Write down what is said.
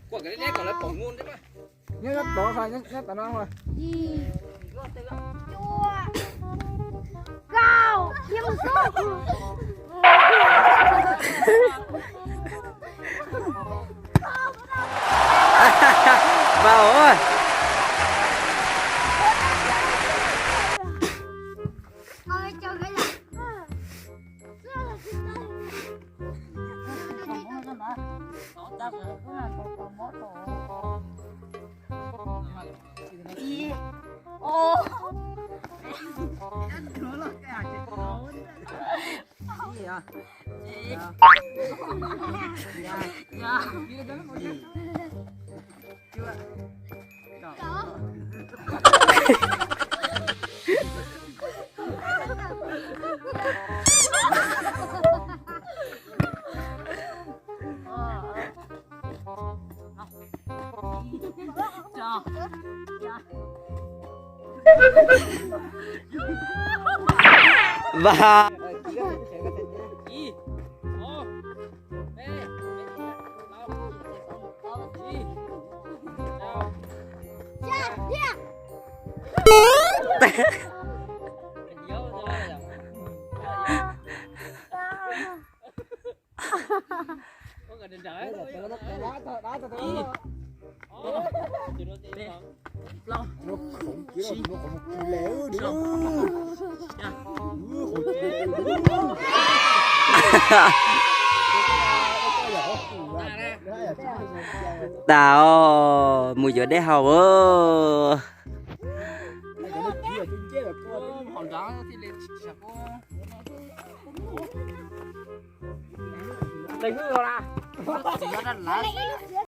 Kuam ka deb kom lawv pom muaj deb mas. Nyob nyob tod, nyob tod no. Ib, cuaj, kaum, yog mus xub. Vau. Vas. Tas os, mus yuav dej haus.